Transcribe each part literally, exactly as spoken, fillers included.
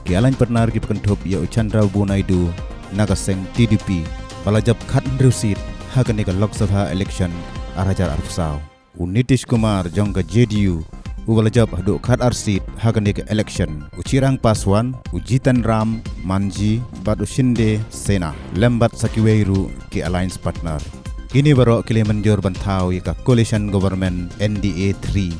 Ki alliance partner kiba kynthup ïa u Chandrababu Naidu na ka seng T D P, ba la jop khathynriew seat ha kane ka Lok Sabha election arhajar arphew saw. U Nitish Kumar jong ka J D U, uba la jop haduh khatar seat ha kane ka election. U Chirag Paswan, u Jitan Ram Manjhi bad u Shinde Sena, lem bad sa kiwei ruh ki alliance partner. Kine baroh ki la mynjur ban thaw ïa ka coalition government N D A three.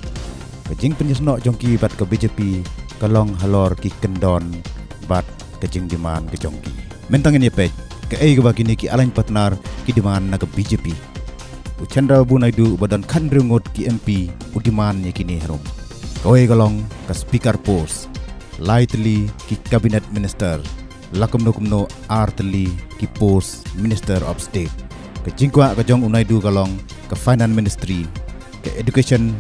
Ka jingpynïasnoh jong ki bad ka B J P ka long halor ki kyndon bad ka jingdemand ka jong ki. Mynta ngin ïa peit kaei kaba kine ki alliance partner ki demand na ka B J P. U Chandrababu Naidu uba don khathynriew ngut ki M P u demand ïa kine harum. Kawei ka long ka speaker post, lai tylli ki cabinet minister, la kumno kumno ar tylli ki post minister of state. Ka jingkwah ka jong u Naidu ka long ka finance ministry, ka education,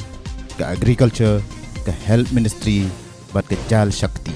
ka agriculture, ka health ministry bad ka Jal Shakti.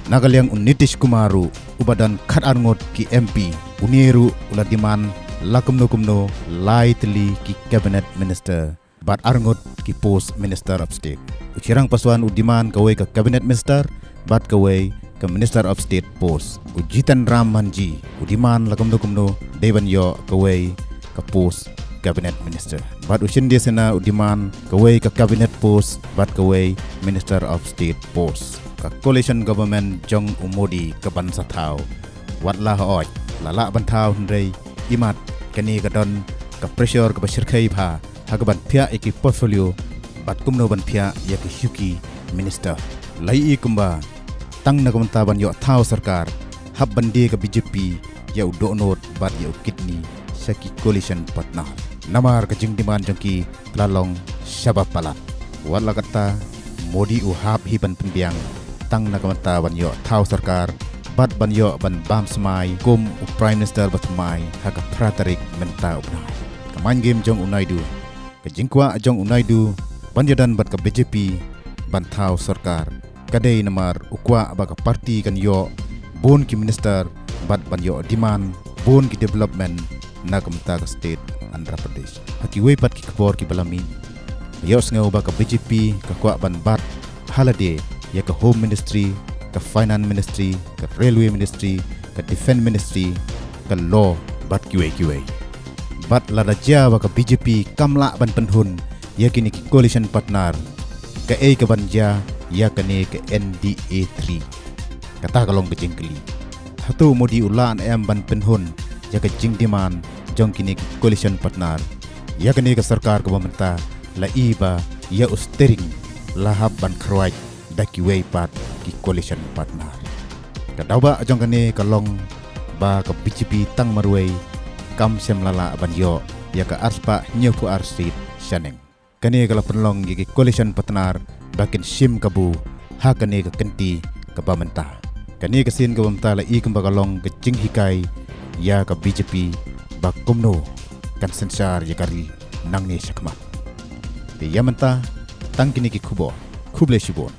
Na ka liang u Nitish Kumar ruh uba don khatar ngut ki M P, une ruh u la demand la kumno kumno lai tylli ki cabinet minister bad ar ngut ki post minister of state. U Chirag Paswan u demand kawei ka cabinet minister bad kawei ka minister of state post. U Jitan Ram Manjhi u demand la kumno kumno dei ban ïoh kawei ka post cabinet minister. Bad u Shinde Sena u demand kawei ka cabinet post bad kawei minister of state post. Ka coalition government jong u Modi ka ban sa thaw. Wat la hooid la lah ban thaw hynrei imat kane ka don ka pressure kaba shyrkhei bha ha ka ban phiah ïa ki portfolio bad kumno ban phiah ïa ki shuki minister. La ïohi kumba tang na ka bynta ban ïoh thaw sorkar hap ban die ka B J P ïa u dohnud bad ïa u kidney sha ki coalition partner. Namar ka jingdemand jong ki la long shaba palat. Wat la katta Modi u hap hi ban pynbiang tang na ka bynta ban ïoh thaw sorkar bad ban ïoh ban bam smai kum u Prime Minister ba thymmai ha ka phra tarik mynta u bnai. Ka mind game jong u Naidu, ka jingkwah jong u Naidu ban ïadon bad ka B J P ban thaw sorkar ka dei namar u kwah ba ka party kan ïoh bun ki minister bad ban ïoh demand bun ki development na ka bynta ka state Andhra Pradesh. Ha kiwei pat ki khubor kiba la mih, ïohsngew ba ka B J P ka kwah ban bat ha lade ïa ka Home Ministry, ka Finance Ministry, ka Railway Ministry, ka Defence Ministry, ka Law bad kiwei kiwei. Bad lada jia ba ka B J P kam lah ban pynhun ïa kine ki coalition partner, kaei ka ban jia ïa kane ka N D A three? Kata ka long ka jingkylli. Hato u Modi u lah ne em ban pynhun ïa ka jingdemand jong kine ki coalition partner? Ïa kane ka sorkar kaba mynta la i ba ïa u steering la hap ban khrwai da kiwei pat ki coalition partner. Ka daw ba jong kane ka long ba ka B J P tang marwei kam shym la lah ban ïoh ïa ka arspah hynñiewphew ar seat shaneng. Kane ka la pynlong ïa ki coalition partner ba kin shim kabu ha kane ka kynti kaba mynta. Kane ka sien kaba mynta la i kumba ka long ka jinghikai ïa ka B J P ba kumno kan synshar ïa ka ri nangne shakhmat. Te ïa mynta tang kine ki khubor. Khublei shibun.